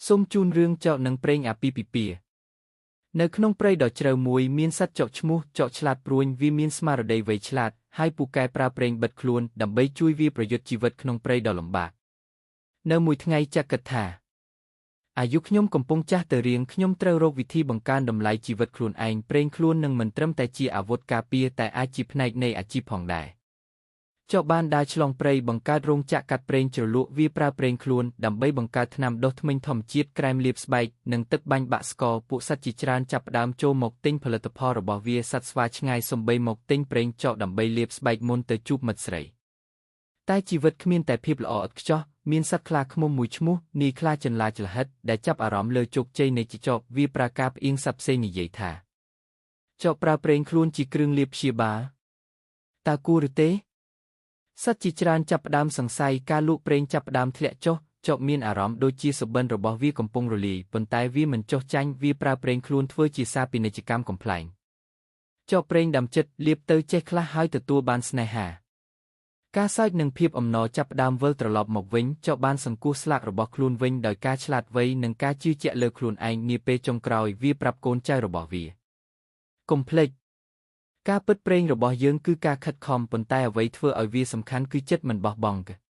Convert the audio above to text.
សូមជូនរឿងចកនិងព្រេងអាពាហ៍ពិពាហ៍នៅក្នុងព្រៃដ៏ជ្រៅមួយមានសត្វចកឈ្មោះចកឆ្លាតព្រួញវាមានស្មារតីវៃឆ្លាតហើយពូកែប្រើប្រេងបិទខ្លួនដើម្បីជួយវាប្រយុទ្ធជីវិតក្នុងព្រៃដ៏លំបាកនៅមួយថ្ងៃចកគិតថាអាយុខ្ញុំកំពុងចាស់ទៅរៀងខ្ញុំត្រូវរកវិធីបង្កើនតម្លៃជីវិតខ្លួនឯងប្រេងខ្លួននឹងមិនត្រឹមតែជាអាវុធការពារតែអាចជាផ្នែកនៃអាជីពផងដែរចកបានដើរឆ្លងព្រៃបង្កើតរោងចក្រកាត់ប្រេងជ្រលក់វាប្រើប្រេងខ្លួនដើម្បីបង្កើតថ្នាំដុសធ្មេញធម្មជាតិក្រែមលាបស្បែកនិងទឹកបាញ់បាក់ស្ករពួកសត្វជាច្រើនចាប់ផ្ដើមចូលមកទិញផលិតផលរបស់វាសត្វស្វាឆ្ងាយសំបីមកទិញប្រេងចកដើម្បីលាបស្បែកមុនទៅជួបមិត្តស្រីតែជីវិតគ្មានតែភាពល្អឥតខ្ចោះមានសត្វខ្លាឃ្មុំមួយឈ្មោះនាយខ្លាចន្លាចលហិតដែលចាប់អារម្មណ៍លើជោគជ័យនៃជីចកវាប្រើការផ្អៀងសត្វផ្សេងនិយាយថាចកប្រើប្រេងខ្លួនជាគ្រឿងលាបព្យាបាលតើគួរឬទេសត្វជាច្រើនចាប់ផ្ដើមសង្ស័យការលក់ប្រេងចាប់ផ្ដើមធ្លាក់ចុះចកមានអារម្មណ៍ដូចជាសុបិនរបស់វាកំពុងរលាយប៉ុន្តែវាមិនចុះចាញ់វាប្រើប្រេងខ្លួនធ្វើជាសារពាណិជ្ជកម្មកំប្លែងចកប្រេងដាំចិត្តលាបទៅចេះខ្លះហើយទទួលបានស្នេហាការសើចនិងភាពអំណរចាប់ផ្ដើមវិលត្រឡប់មកវិញចកបានសង្គោះស្លាករបស់ខ្លួនវិញដោយការឆ្លាតវៃនិងការជឿជាក់លើខ្លួនឯងនាពេលចុងក្រោយវាប្រាប់កូនចៅរបស់វាកុំភ្លេចការពិតប្រេងរបស់យើងគឺការខិតខំប៉ុន្តែអ្វីធ្វើឲ្យវាសំខាន់គឺចិត្តមិនបោះបង់។